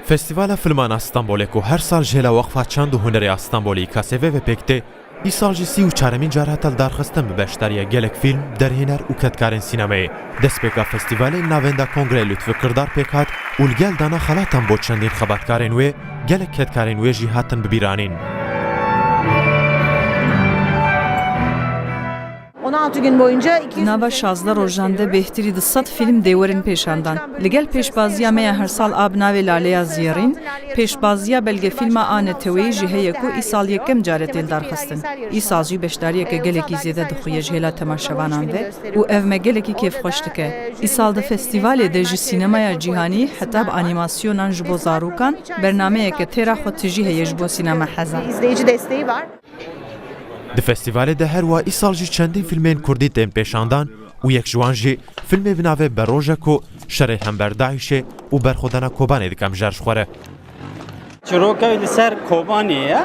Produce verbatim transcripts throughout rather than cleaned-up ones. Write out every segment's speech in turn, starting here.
Festîvala Filman a Stenbolê ku her sal ji hêla Weqfa Çand û Hunerê a Stenbolê, Î K S V, ve pêk tê, îsal jî sî û çaremîn car hate lidarxistin bi beşdariya gelek fîlm, derhêner û kedkarên sînemeyê. Destpêka festîvalê li navenda Kongreyê Lutfi Kirdar pêk hat û li gel dana xelatan bo çendîn xebatkarên wê, gelek kedkarên wê jî hatin bibîranîn. on altı gün boyunca iki yüz Di nava şazdeh rojan de bêhtirî du sed fîlm dê werin pêşandan. Li gel pêşbaziya me ya her sal a bi navê Laleya Ziyarîn, pêşbaziya belgefîlma a neteweyî jî heye ku îsal yekem car e tên darxistin. Îsal jî beşdariyeke gelekî zêde dixuye ji hêla temaşevanan ve û ev me gelekî kêfxweş dike. Îsal di festîvalê de ji sînemaya cîhanî heta bi anîmasyonan ji bo zarokan bernameyeke têra xwe tijî heye ji bo sînema hezan. izleyici desteği var. Di festîvalê de her wiha îsal jî çendîn fîlmên kurdî tên pêşandan û yek ji wan jî fîlmê bi navê Berojek û Şerê hember DAIŞê û Berxwedana Kobanê dike mijar ji xwe re. Çîroka wî li ser Kobanê ye.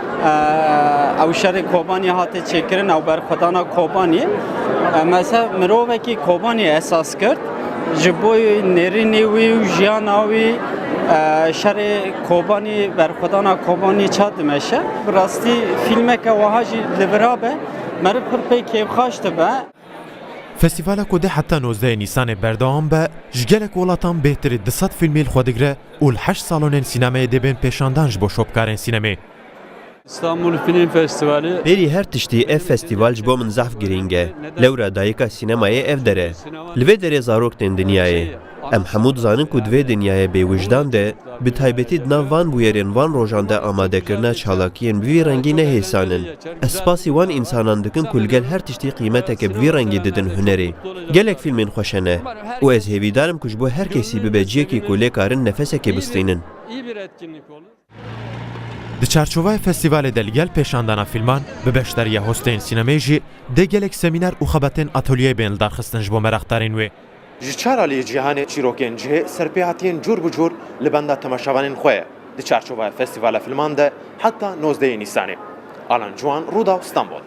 Ew şerê Kobanê hate çêkirin, ew berxwedana Kobanê. Mesela mirovekî Kobanê esas kir. Ji bo nêrînê wî û jiyana wî, e, şerê Kobanî, berxwedana Kobanî ça dimeşe. Bi rastî fîlmeke wiha jî li vira be, meriv pir pê kêfxweş dibe. Festîvala ku dê heta nozdehê Nîsanê berdewam be, ji gelek welatan bêhtirî du sed fîlmî li xwe digire û li heşt salonên sînemeyê dê bên pêşandan ji bo şopkarên sînemê. İstanbul Film Festivali. Berî her tiştî ev festîval ji bo min zehf girîng e. Lewra dayika sînemayê ev der e. Li vê derê zarok tên dinyayê. Em hemû dizanin ku di vê dinyayê bêwijdan de, bi taybetî di nav van bûyerên van rojan de amadekirina çalakiyên bi vî rengî ne hêsan in. Ez spasî wan însanan dikim ku li gel her tiştî qîmeteke bi vî rengî didin hunerê. Gelek fîlmên xweş hene û ez hêvîdar im ku ji bo her kesî bibe ciyekê ku lê karin nefesekê bistînin. İyi bir etkinlik olur. Di çarçovaya festîvalê de li gel pêşandana fîlman bi beşdariya hosteyên sînemeyê jî dê gelek semîner û xebatên atolyeyê bên lidarxistin ji bo meraqdarên wê. Ji çar aliyê cîhanê çîrokên cihê serpêhatiyên cûr bi cûr li benda temaşevanên xwe ye. Di çarçovaya festîvala fîlman de heta nozdehê Nîsanê. Alan Ciwan, Rûdaw, Stenbol.